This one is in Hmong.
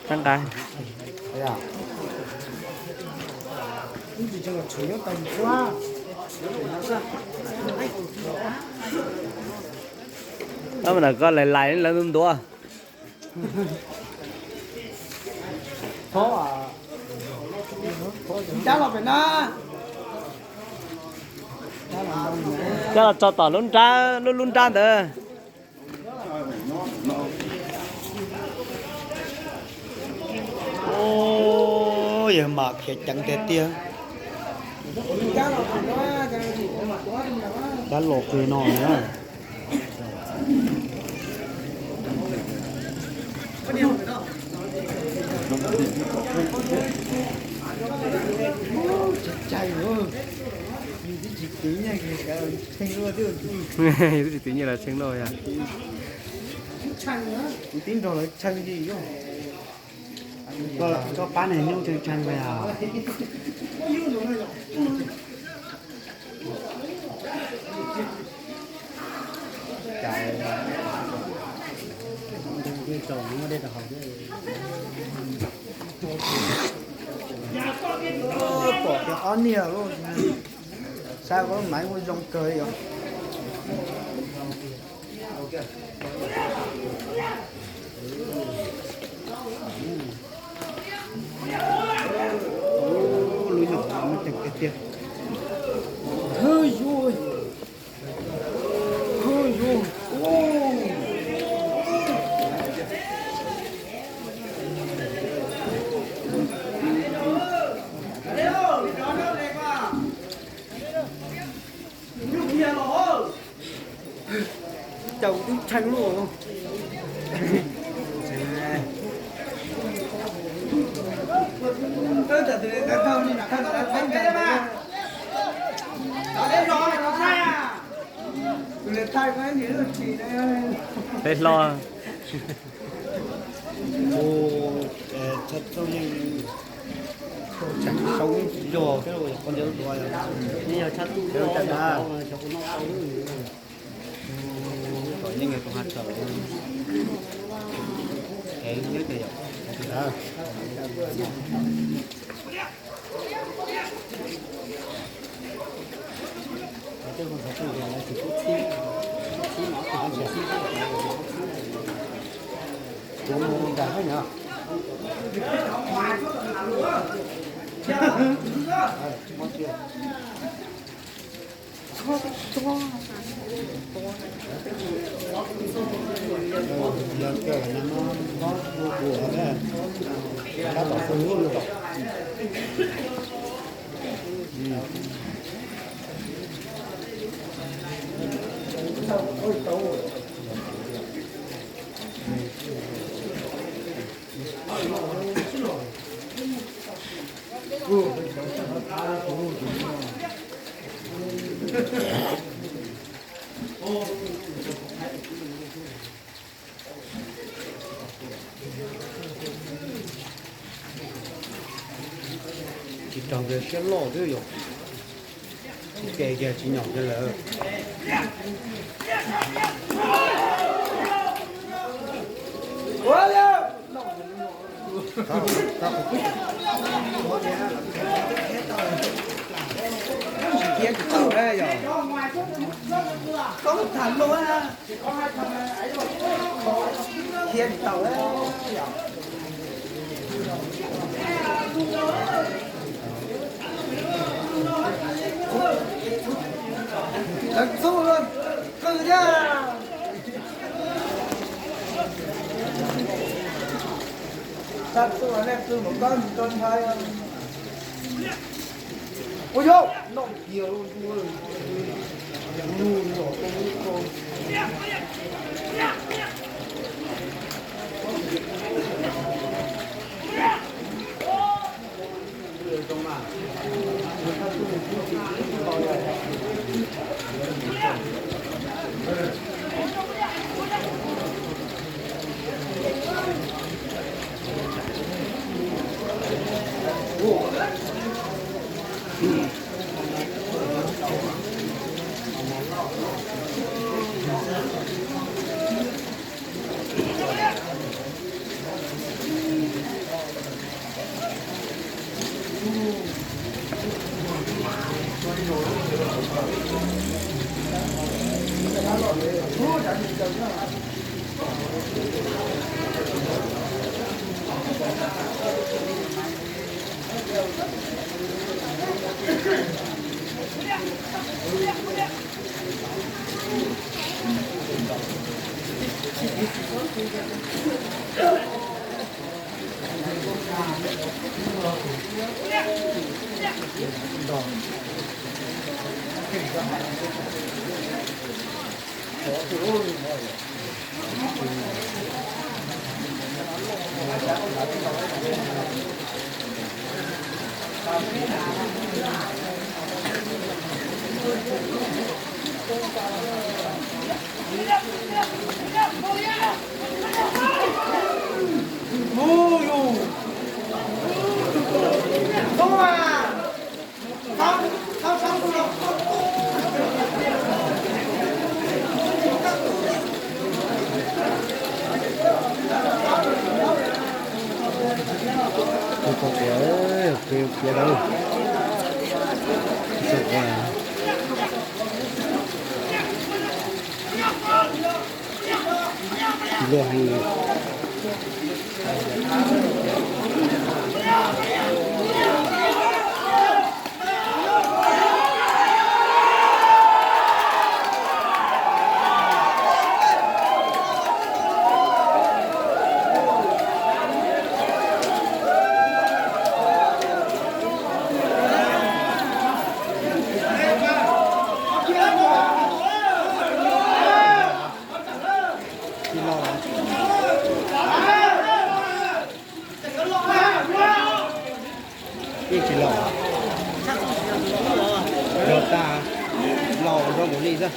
Tag nqaij. Ob mas koj lais lais lawv ntuav. Cab los tso tom lub nrab, lub lub nrab ntawd. Yawg mam khiav ceev tiag tiag. Dab los kawg no na. Twb tsis tiv nyiaj los tshee loj yog. Kuv tib nrog lawv tshee li. Koj pab niag nyuj tshee tshee yog. Pom tias ob niag lub, saib koj lub maiv ua zoo kawg li os. Lub nyuam no muaj ceem tiag tiag. Caum twb tshee lawm. Peb hlob. Tshee sau ib yog, yog qhov ncauj duav, yog tshee sau. Tsis raug nkawd siab loj xwb yom. Tsis ke kiag tsis nyom kiag lawm. Tsis khiav tsis tau yom. Koob tham luag na. Khiav tsis tau. Lawv txuj qw thiab. Txaj txuj nej qw mus koj mus rau ntshai. Ua yau noj kiag lub zuj lub nyom tej lub ko. Tus pom kev, kev, kev dawb. Tsis luag heev li. Tsis los. Yeej tsis los. Los tag, los zoo nkaus li xwb.